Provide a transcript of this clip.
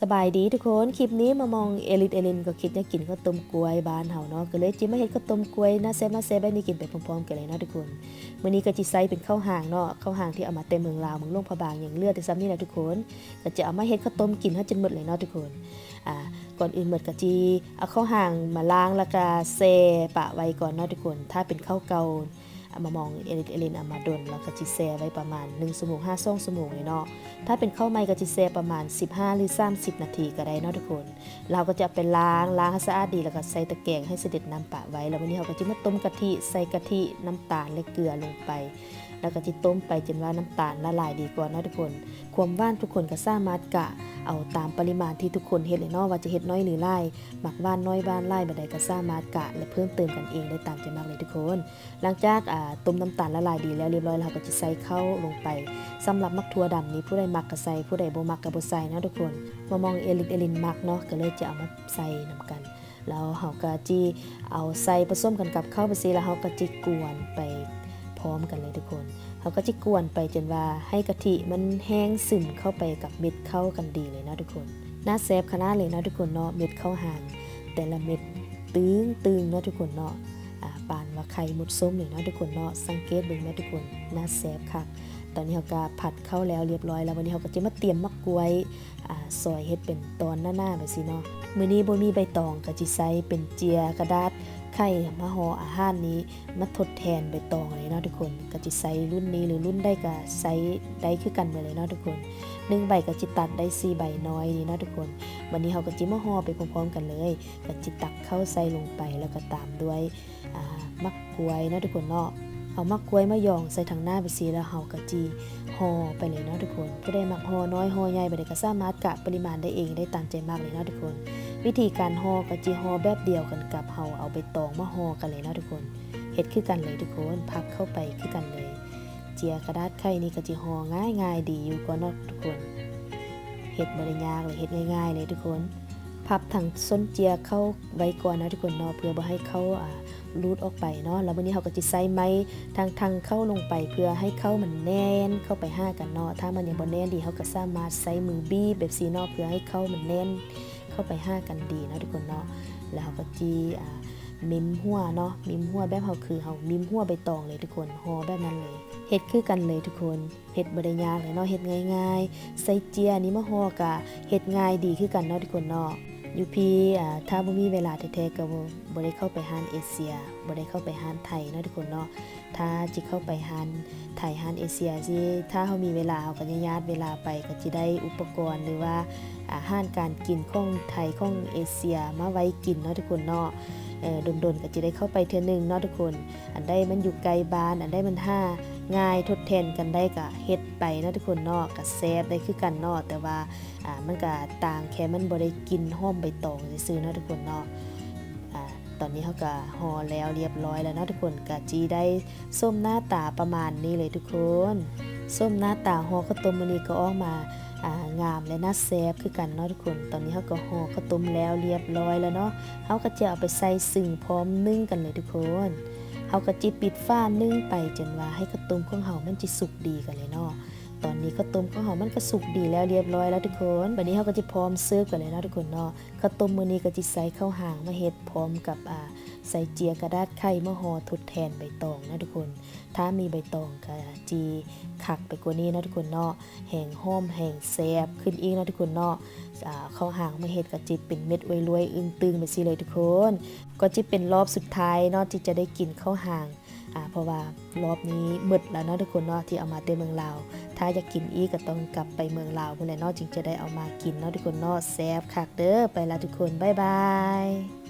ສະບາຍດີທຸກຄົນ, ຄລິບນີ້ມາມອງເອລິດເອລິນກໍຄິດຢາກກິນເຂົ້າຕົ້ມກ້ວຍບ້ານເຮົາເນາະ, ກໍເລີຍຊິມາເຮັດເຂົ້າຕົ້ມກ້ວຍໜ້າແຊບໆແບບນີ້ກິນໄປພ້ອມໆກັນເລີຍເນາະທຸກຄົນ. ມື້ນີ້ກໍຊິໃສ່ເປັນເຂົ້າຫາງເນາະ, ເຂົ້າຫາງທີ່ເອົາມາແຕ່ເມືອງລາວ ເມືອງຫຼວງພະບາງ ຫຍັງເຫຼືອແຕ່ສ່ຳນີ້ແຫຼະທຸກຄົນ. ກໍຈະເອົາມາເຮັດເຂົ້າຕົ້ມກິນໃຫ້ຈົນໝົດເລີຍເນາະທຸກຄົນ. ອາ ກ່ອນອື່ນໝົດກໍຊິເອົາເຂົ້າຫາງມາລ້າງ ແລ້ວກໍແຊ່ປະໄວ້ກ່ອນເນາະທຸກຄົນ. ຖ້າເປັນເຂົ້າເກົ່າ ອາ ມາມອງເອລິດເອລິນເອົາມາດົນ ແລ້ວກໍຊິແຊ່ໄວ້ປະມານໜຶ່ງຊົ່ວໂມງຫາສອງຊົ່ວໂມງເລີຍເນາະ. ຖ້າເປັນເຂົ້າໃໝ່ກໍຊິແຊ່ປະມານສິບຫ້າ ຫຼື ສາມສິບນາທີກໍໄດ້ເນາະທຸກຄົນ. ລາວກໍຈະເອົາໄປລ້າງ, ລ້າງໃຫ້ສະອາດດີ ແລ້ວກໍໃສ່ຕະແກງໃຫ້ສະເດັດນ້ຳປະໄວ້. ແລ້ວວັນນີ້ເຮົາກໍຊິມາຕົ້ມກະທິ, ໃສ່ກະທິ, ນ້ຳຕານ ແລະ ເກືອລົງໄປ ແລ້ວກໍຊິຕົ້ມໄປຈົນວ່ານ້ຳຕານລະລາຍດີກ່ອນເນາະທຸກຄົນ. ຄວາມຫວານທຸກຄົນກໍສາມາດກະເອົາຕາມປະລິມານທີ່ທຸກຄົນເຮັດເລີຍເນາະ, ວ່າຈະເຮັດໜ້ອຍ ຫຼື ຫຼາຍ, ມັກຫວານໜ້ອຍ ຫວານຫຼາຍປານໃດກໍສາມາດກະ ແລະ ເພີ່ມເຕີມກັນເອງໄດ້ຕາມໃຈມັກເລີຍທຸກຄົນ. ຫຼັງຈາກ ອາ ຕົ້ມນ້ຳຕານລະລາຍດີແລ້ວລຽບຮ້ອຍແລ້ວ ເຮົາກໍຈະໃສ່ເຂົ້າລົງໄປ. ສຳລັບໝາກຖົ່ວດຳນີ້ ຜູ້ໃດມັກກໍໃສ່, ຜູ້ໃດບໍ່ມັກກໍບໍ່ໃສ່ເນາະທຸກຄົນ. ມາມອງເອລິດເອລິນມັກເນາະ, ກໍເລີຍຈະເອົາມາໃສ່ນຳກັນ. ແລ້ວເຮົາກໍຊິເອົາໃສ່ປະສົມກັນກັບເຂົ້າໄປຊີ້ ແລ້ວເຮົາກໍຊິກວນໄປພ້ອມກັນເລີຍທຸກຄົນ. ເຮົາກໍຊິກວນໄປຈົນວ່າໃຫ້ກະທິມັນແຫ້ງຊຶມເຂົ້າໄປກັບເມັດເຂົ້າກັນດີເລີຍເນາະທຸກຄົນ. ໜ້າແຊບຂະໜາດເລີຍເນາະທຸກຄົນເນາະ, ເມັດເຂົ້າຫາງແຕ່ລະເມັດຕຶງໆເນາະທຸກຄົນເນາະ, ອາ ປານວ່າໄຂ່ມົດສົ້ມເລີຍເນາະທຸກຄົນເນາະ. ສັງເກດເບິ່ງເນາະທຸກຄົນ, ໜ້າແຊບຄັກ. ຕອນນີ້ເຮົາກໍຜັດເຂົ້າແລ້ວລຽບຮ້ອຍແລ້ວ, ວັນນີ້ເຮົາກໍຈະມາຕຽມໝາກກ້ວຍ ອາ ຊອຍເຮັດເປັນຕອນໜາໆແບບຊີ້ເນາະ. ມື້ນີ້ບໍ່ມີໃບຕອງ ກໍຊິໃຊ້ເປັນເຈ້ຍກະດາດໄຂມາຫໍ່ອາຫານນີ້ ມາທົດແທນໃບຕອງເລີຍເນາະທຸກຄົນ. ກໍຊິໃຊ້ລຸ້ນນີ້ ຫຼື ລຸ້ນໃດກໍໃຊ້ໄດ້ຄືກັນໝົດເລີຍເນາະທຸກຄົນ. ໜຶ່ງໃບກໍຊິຕັດໄດ້ສີ່ໃບນ້ອຍນີ້ເນາະທຸກຄົນ. ບັດນີ້ເຮົາກໍຊິມາຫໍ່ໄປພ້ອມໆກັນເລີຍ. ກໍຊິຕັກເຂົ້າໃສ່ລົງໄປ ແລ້ວກໍຕາມດ້ວຍ ອາ ໝາກກ້ວຍເນາະທຸກຄົນເນາະ. ເອົາໝາກກ້ວຍມາຢອງໃສ່ທາງໜ້າແບບຊີ້ ແລ້ວເຮົາກໍຊິຫໍ່ໄປເລີຍເນາະທຸກຄົນ. ຜູ້ໃດມັກຫໍ່ນ້ອຍຫໍ່ໃຫຍ່ແບບໃດກໍສາມາດກະປະລິມານໄດ້ເອງ ໄດ້ຕາມໃຈມັກເລີຍເນາະທຸກຄົນ. ວິທີການຫໍ່ກໍຊິຫໍ່ແບບດຽວກັນກັບເຮົາເອົາໃບຕອງມາຫໍ່ກັນເລີຍເນາະທຸກຄົນ. ເຮັດຄືກັນເລີຍທຸກຄົນ, ພັບເຂົ້າໄປຄືກັນເລີຍ. ເຈ້ຍກະດາດໄຂນີ້ກໍຊິຫໍ່ງ່າຍໆດີຢູ່ກ່ອນເນາະທຸກຄົນ. ເຮັດບໍ່ໄດ້ຍາກເລີຍ, ເຮັດງ່າຍໆເລີຍທຸກຄົນ. ພັບທັງສົ້ນເຈ້ຍເຂົ້າໄວ້ກ່ອນເນາະທຸກຄົນເນາະ, ເພື່ອບໍ່ໃຫ້ເຂົ້າ ອາ ຫຼຸດອອກໄປເນາະ. ແລ້ວບັດນີ້ເຮົາກໍຊິໃສ່ໄມ້ທັງໆເຂົ້າລົງໄປ ເພື່ອໃຫ້ເຂົ້າມັນແໜ້ນເຂົ້າໄປຫາກັນເນາະ. ຖ້າມັນຍັງບໍ່ແໜ້ນດີ ເຮົາກໍສາມາດໃຊ້ມືບີບແບບຊີ້ເນາະ ເພື່ອໃຫ້ເຂົ້າມັນແໜ້ນເຂົ້າໄປຫາກັນດີເນາະທຸກຄົນເນາະ. ແລ້ວເຮົາກໍຊິ ອາ ມິມຫົວເນາະ, ມິມຫົວແບບເຮົາ ຄືເຮົາມິມຫົວໃບຕອງເລີຍທຸກຄົນ, ຫໍ່ແບບນັ້ນເລີຍ. ເຮັດຄືກັນເລີຍທຸກຄົນ. ເຮັດບໍ່ໄດ້ຍາກເລີຍເນາະ, ເຮັດງ່າຍໆ. ໃສ່ເຈ້ຍນີ້ມາຫໍ່ກະເຮັດງ່າຍດີຄືກັນເນາະທຸກຄົນເນາະ. ຢູ່ພີ້ ອາ ຖ້າບໍ່ມີເວລາແທ້ໆ ກໍບໍ່ ບໍ່ໄດ້ເຂົ້າໄປຮ້ານເອເຊຍ, ບໍ່ໄດ້ເຂົ້າໄປຮ້ານໄທເນາະທຸກຄົນເນາະ. ຖ້າຊິເຂົ້າໄປຮ້ານໄທ ຮ້ານເອເຊຍຊີ້ ຖ້າເຮົາມີເວລາ ເຮົາກໍຍາດເວລາໄປ ກໍຊິໄດ້ອຸປະກອນ ຫຼືວ່າ ອາຫານການກິນຂອງໄທ ຂອງເອເຊຍມາໄວ້ກິນເນາະທຸກຄົນເນາະ. ເອີ ດົນໆກໍຊິໄດ້ເຂົ້າໄປເທື່ອໜຶ່ງເນາະທຸກຄົນ. ອັນໃດມັນຢູ່ໃກ້ບ້ານ ອັນໃດມັນຫາງ່າຍ ທົດແທນກັນໄດ້ກະເຮັດໄປເນາະທຸກຄົນເນາະ, ກະແຊບໄດ້ຄືກັນເນາະ. ແຕ່ວ່າ ອາ ມັນກະຕ່າງແຄ່ມັນບໍ່ໄດ້ກິ່ນຫອມໃບຕອງຊື່ໆເນາະທຸກຄົນເນາະ. ອາ ຕອນນີ້ເຮົາກະຫໍ່ແລ້ວລຽບຮ້ອຍແລ້ວເນາະທຸກຄົນ, ກະຊິໄດ້ຊົມໜ້າຕາປະມານນີ້ເລີຍທຸກຄົນ. ຊົມໜ້າຕາຫໍ່ເຂົ້າຕົ້ມມື້ນີ້ກໍອອກມາ ອາ ງາມ ແລະ ໜ້າແຊບຄືກັນເນາະທຸກຄົນ. ຕອນນີ້ເຮົາກໍຫໍ່ເຂົ້າຕົ້ມແລ້ວລຽບຮ້ອຍແລ້ວເນາະ, ເຮົາກໍຈະເອົາໄປໃສ່ຊຶງພ້ອມໜຶ້ງກັນເລີຍທຸກຄົນ. ເຮົາກໍຈິປິດຝາໜຶ້ງໄປຈົນວ່າໃຫ້ເຂົ້າຕົ້ມຂອງເຮົາມັນຊິສຸກດີກັນເລີຍເນາະ. ຕອນນີ້ເຂົ້າຕົ້ມຂອງເຮົາມັນກໍສຸກດີແລ້ວລຽບຮ້ອຍແລ້ວທຸກຄົນ. ບັດນີ້ເຮົາກໍຈະພ້ອມເສີບກັນເລີຍເນາະທຸກຄົນເນາະ. ເຂົ້າຕົ້ມມື້ນີ້ກໍຈະໃສ່ເຂົ້າຫາງມາເຮັດພ້ອມກັບ ອາ ໃສ່ເຈ້ຍກະດາດໄຂມາຫໍ່ທົດແທນໃບຕອງເນາະທຸກຄົນ. ຖ້າມີໃບຕອງກໍຊິຄັກໄປກວ່ານີ້ເນາະທຸກຄົນເນາະ, ແຮງຫອມແຮງແຊບຂຶ້ນອີກເນາະທຸກຄົນເນາະ. ອາ ເຂົ້າຫາງມາເຮັດກໍຊິເປັນເມັດອວຍລວຍອຶ່ງຕຶງແບບຊີ້ເລີຍທຸກຄົນ. ກໍຊິເປັນລອບສຸດທ້າຍເນາະທີ່ຈະໄດ້ກິນເຂົ້າຫາງ ອາ ເພາະວ່າລອບນີ້ໝົດແລ້ວເນາະທຸກຄົນເນາະ ທີ່ເອົາມາແຕ່ເມືອງລາວ. ຖ້າຢາກກິນອີກກໍຕ້ອງກັບໄປເມືອງລາວພຸ້ນແຫຼະເນາະ ຈຶ່ງຈະໄດ້ເອົາມາກິນເນາະທຸກຄົນເນາະ. ແຊບຄັກເດີ. ໄປລະທຸກຄົນ, ບາຍບາຍ.